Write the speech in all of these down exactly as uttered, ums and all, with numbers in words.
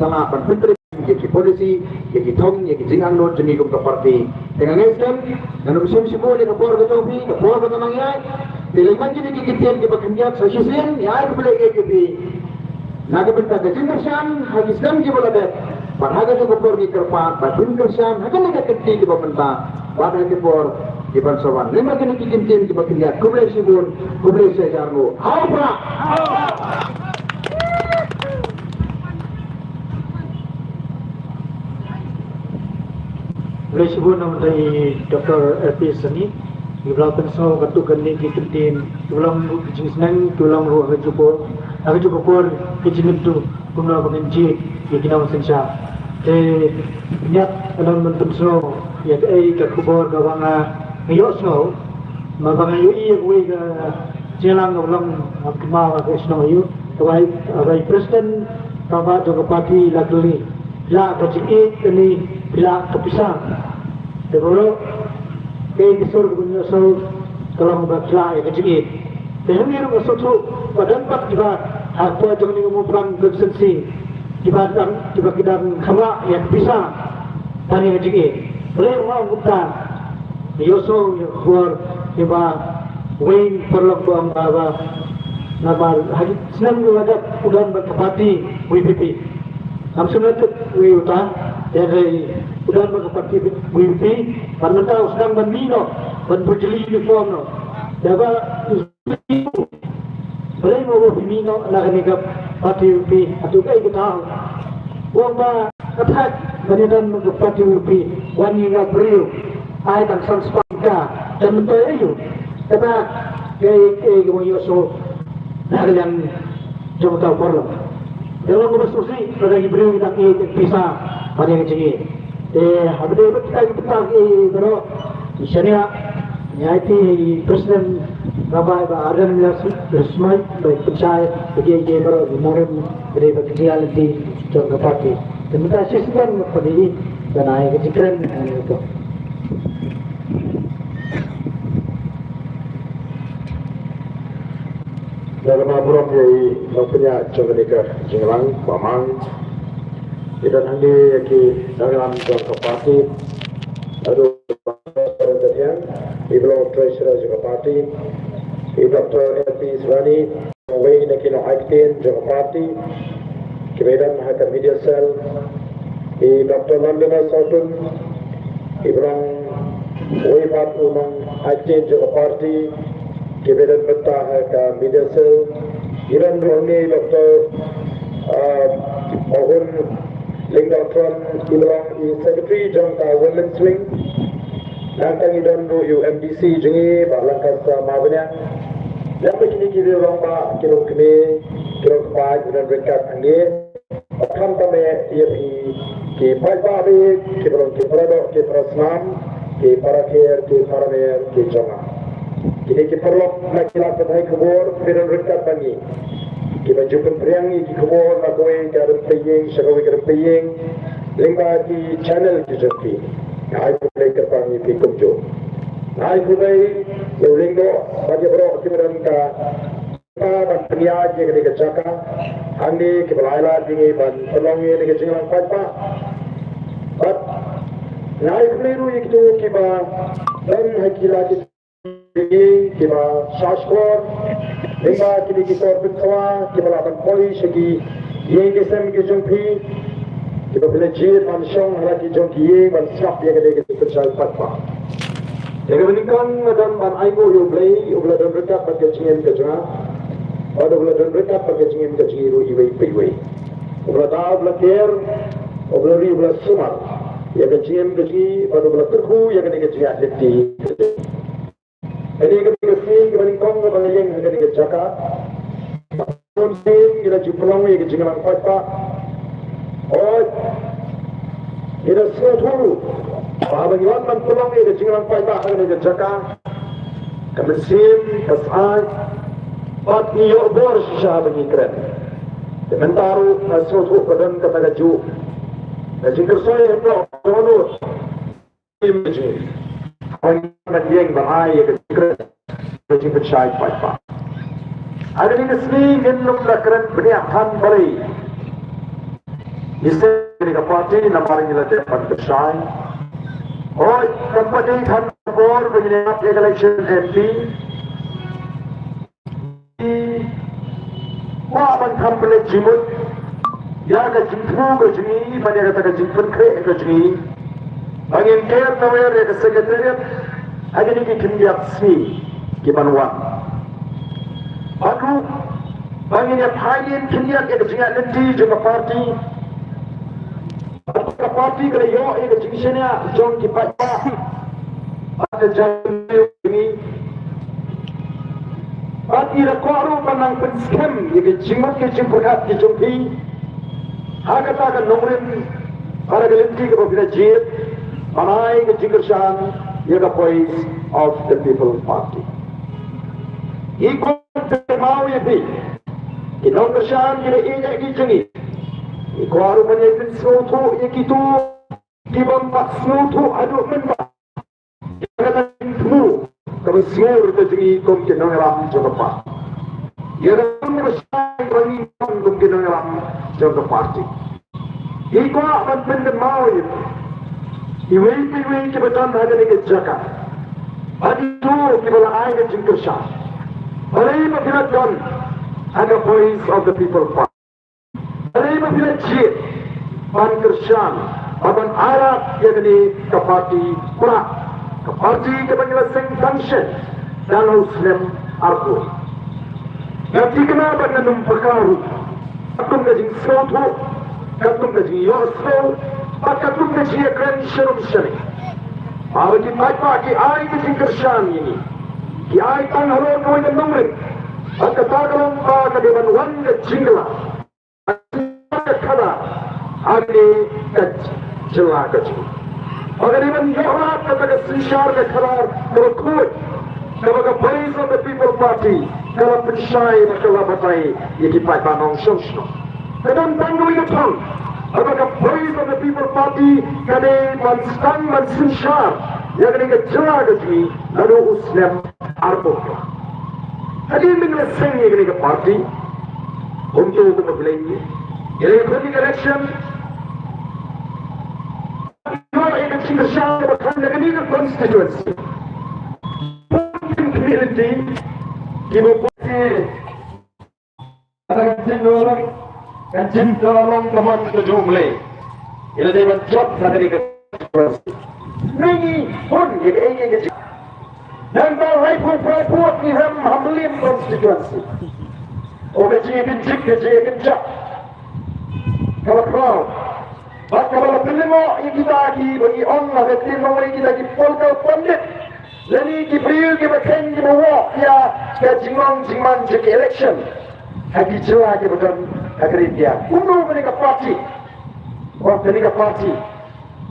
Sa lah ban pyntreikam ïa ki policy, ïa ki thong, ïa ki jingangnud jong ngi kum ka party. Te nga ngeit skhem, ngan ym shim shibun ïa ka por ka jong phi, ka por ka nang ïaid. Te lei man kine ki kyntien kiba khyndiat sa shisien, ïa ai khublei ïa phi. Na ka bynta ka jingkyrshan ha ki snem kiba la dep, bad ha kajuh ka por ngi kyrpad ban pynkyrshan ha kane ka kynti kaba mynta, bad ha ki por kiban sa wan. Lei man kine ki kyntien kiba khyndiat, khublei shibun, khublei shihajar nguh. Ha u Prah! Khublei shibun na u Doctor L P Sani. Ngi ba la pynsngew katto katne ki kyntien, ki ba long ruh ki jingsneng, ki ba long ruh ha kajuh ka por, ha kajuh ka por ki jingkyntu kumno ba ngin jied ïa ki nongsynshar. Te ngi ïa don ban pynsngew ïa kaei ka khubor kaba nga ïohsngew, ma ba nga ïohi ïa kawei ka jingïalang kaba long ha ka, ma ka shnong aïu, kaba ïa, kaba ïa president kaba jong ka party la kylli, la ka jingïeit kane, la ka pisa. Te baroh kaei ka sur kaba ngi ïohsngew ka long ba la ïa ka jingïeit. Te hangne ruh nga sngewthuh ba don pat kiba ha ka por jong ngi ka Mawphlang constituency kiba dang, kiba ki dang khamlah ïa ka pisa ban ïa ka jingïeit. Balei nga ong kumta? Ïohsngew ïa ka khubor ïa ba wei paralok ba ong ba, ba, namar ha ki snem kiba la dep u don bad ka party V P P. Ngam sngewthuh wei uta, ïa dei u don bad ka party V P P, bad mynta u sdang ban mih noh, ban pynjylli uniform noh. Ïa ba Balei mo ba phi mih noh na kane ka party U P P? Hato kaei ka daw? U ong ba ka thait ban ïadon bad ka party U P P, wan ïa nga briew, ai ban san spah ka, te myntoi aïu? Kata kaei, kaei kaba ngi ïohsngew na ka liang jong uta u paralok. Te long kaba sngewsih lada ki briew ki dang ïeit ïa ka pisa ban ïa ka jingïeit. Te haba dei bad kita ki bynta kiei baroh, ngi shaniah, ngi aiti ïa i president Rabbai Bah Ardent Miller Smith ban pynshai ïa kiei kiei baroh, ngi ong ba dei bad ka jingïaid lynti jong ka party. Te mynta shisien ngi pynïaid ban ai ka jingkren ïa kane ka. Nga kynmaw burom ïa i nongpynïaid jong kane ka jingïalang, Bah Mang. Ngi don hangne ïa ki nongïalam jong ka party. Haduh i ba long treasurer jong ka party, i Doctor L P Suwani, uwei na ki nongai ktien jong ka party, kiba don ha ka media cell, i Doctor London Sawtun, i ba long uwei pat u nongai ktien jong ka party, kiba don bynta ha ka media cell, i don ruh hangne i Doctor, ah, Ohun Lyngdoh Tron, i ba long i secretary jong ka Women's Wing. Nangta ngi don ruh ïa u M D C jong ngi, Bah Lancaster Mawbaniang. Lem bad kine ki riew rangbah, ki longkmie, ki longkpa, ki don ryngkat hangne. Bad khamtam eh ïa phi ki paidbah, kiba long ki paradoh, ki parasnam, ki parakher, ki paramer, ki jong nga. Kine ki paralok na ki lad pathai khubor kiba don ryngkat bad ngi, kiba ju pynphriang ïa ki khubor na kawei ka rympei ïing sha kawei ka rympei ïing lyngba ki channel ki jong phi. Nga ai khublei kyrpang ïa phi kumjuh. Nga ai khublei ïa u Lyngdoh bad ïa baroh kiba don ka jingpynïaid ïa kane ka jaka hangne, kiba la ai lad ïa ngi ban pynlong ïa kane ka jingïalang paidbah. Bad nga ai khublei ruh ïa kito kiba don ha ki la ki ïing kiba shahshkor, lyngba kine ki kor pynsawa kiba lah ban poi sha ki ïing ki sem ki jong phi, kiba phi la jied ban shong ha la ki jong ki ïing ban sngap ïa kane ka jingpynshai paidbah. Ïa kaba nyngkong nga don ban ainguh ïa U Blei uba la don ryngkat bad ka jingim ka jong nga, bad uba la don ryngkat bad ka jingim ka jong ngi ruh iwei pa iwei. Uba la da, uba la ker, uba la ri, uba la sumar ïa ka jingim ka jong ngi, bad uba la kyrkhu ïa kane ka jingïaid lynti. Kane ka dei ka sngi kaba nyngkong kaba nga ïeng ha kane ka jaka. Bun sien ngi la ju pynlong ïa ka jingïalang paidbah. Hooid, ngi la sngewthuh ba haba ngi wan ban pynlong ïa ka jingïalang paidbah ha kane ka jaka, ka mynsiem ka syaid, bad ngi ïoh bor shisha ba ngi kren. Te mynta ruh nga sngewthuh ba don kata kajuh ka jingkyrsoi hynrei ka jingmut. Ka jingim ka jong ngi. Haba ngi wan ban ïeng ban ai ïa ka jingkren, ka jingpynshai paidbah. Ha kane ka sngi ngin ym da kren bniah than balei. Ngi seng ïa kane ka party namar ngi la dep ban pynshai. Hooid, kam pat dei than ka por ba ngin ïalap ïa ka election M P. Ngi kwah ban kham pynleit jingmut ïa ka jingthmu ka jong ngi bad ïa kata ka jingpynkhreh ka jong ngi. Ba ngin ker nawer ïa ka Secretariat ha kine ki khyndiat sngi ki ban wan. Bad ruh ba ngin ïa phai khyndiat ïa ka jingïaid lynti jong ka party. Bad ka party ka la ïoh ïa ka jingshaniah jong ki paidbah. Bad ka jingïohi. Bad ngi la kwah ruh ban nang pynskhem ïa ka jingmut ka jingpyrkhat ka jong phi ha kata ka nongrim, ha ka lynti kaba phi la jied ban ai ka jingkyrshan ïa ka Voice of the People Party. Ngi kwah ban kynmaw ïa phi, ki nongkyrshan ki la ïeit ïa ki jong ngi. Ngi kwah ruh ban ïa pynsngewthuh ïa kito ki bym pat sngewthuh haduh mynta ïa kata ka jingthmu kaba sngur ka jong ngi kum ki nongïalam jong ka party. Ïa kata ka jingkyrshan ba ngi kum ki nongïalam jong ka party. Ngi kwah ban pynkynmaw ïa phi, iwei pa iwei kiba don ha kane ka jaka, bad kito kiba la ai ka jingkyrshan, balei ba phi la don ha ka Voice of the People Party? Balei ba phi la jied ban kyrshan bad ban ailad ïa kane ka party, para ka party kaba ngi la seng tang shen da la u snem arphew? Nga thikna bad nga nym pyrkhat ruh, katkum ka jingsngewthuh, katkum ka jingïohsngew, bad katkum ka jingïakren sharum shaneng, ba ki paidbah ki ai ka jingkyrshan ïa ngi, ki ai tang halor kawei ka nongrim, bad kata ka long ba ka dei ban wan ka jingkylla ka khadar ha kane ka jylla ka jong ngi. Ba ka dei ban ïoh rat kata ka synshar ka khadar kaba khuid kaba ka Voice of the People Party ka la pynshai bad ka la batai ïa ki paidbah nongshong shnong. Ka don tang kawei ka thong kaba ka Voice of the People Party ka dei ban sdang ban synshar ïa kane ka jylla ka jong ngi naduh u snem arphew. Hadien ba ngi la seng ïa kane ka party, kumto kumba phi la ïohi, ïa kane ka election, ïa ka jingkyrshan kaba khan na kane ka constituency. Pynkhih lynti kiba pynkhih. Kata ka jingdon, ka jingdon ka mon ka jong U Blei. Ïa lade ban jop na kane ka constituency. Ngi bun ïa kaei kaei ka jing. Nangta laiphew phra vote ngi rem ha Mylliem constituency. O ka jingïakynjik, ka jingïakynjak kaba khraw. Bad kaba la pynlyngngoh ïa kita kiba ngi ong ha ka ktien Mawlai kita ki political pundit, lane ki briew kiba kheiñ kiba wad ïa ka jinglong jingman jong ka election ha ki jylla kiba don ha ka ri India. Kumno kane ka party, oh, kane ka party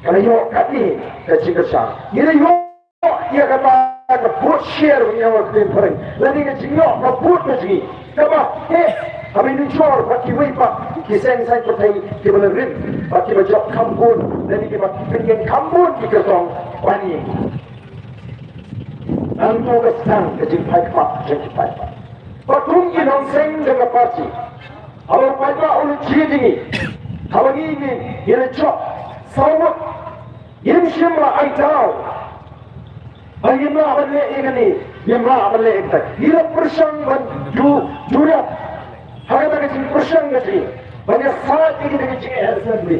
ka la ïoh katne ka jingkyrshan? Ngi la ïoh ïa kata ka vote share ba ngi ong ha ka ktien phareng, lane ka jingïoh ka vote ka jong ngi kaba heh, haba nujor bad kiwei pat ki seng saiñ pyrthei kiba la rim bad kiba jop kham bun lane kiba pynïeng kham bun ki kyrtong ban ïeng. Nangta ka sdang ka jingphai khmat jong ki paidbah. Bad kum ki nongseng jong ka party, haba u paidbah u la jied ïa ngi, haba ngi, ngi, ngi la jop saw ngut, ngim shym la ai daw ba ngim lah ban leh ïa kane, ngim lah ban leh ïa kata. Ngi la pyrshang ban ju, jurip ha kata ka jingpyrshang ka jong ngi ban ïasaid ïa kata ka jingeh assembly.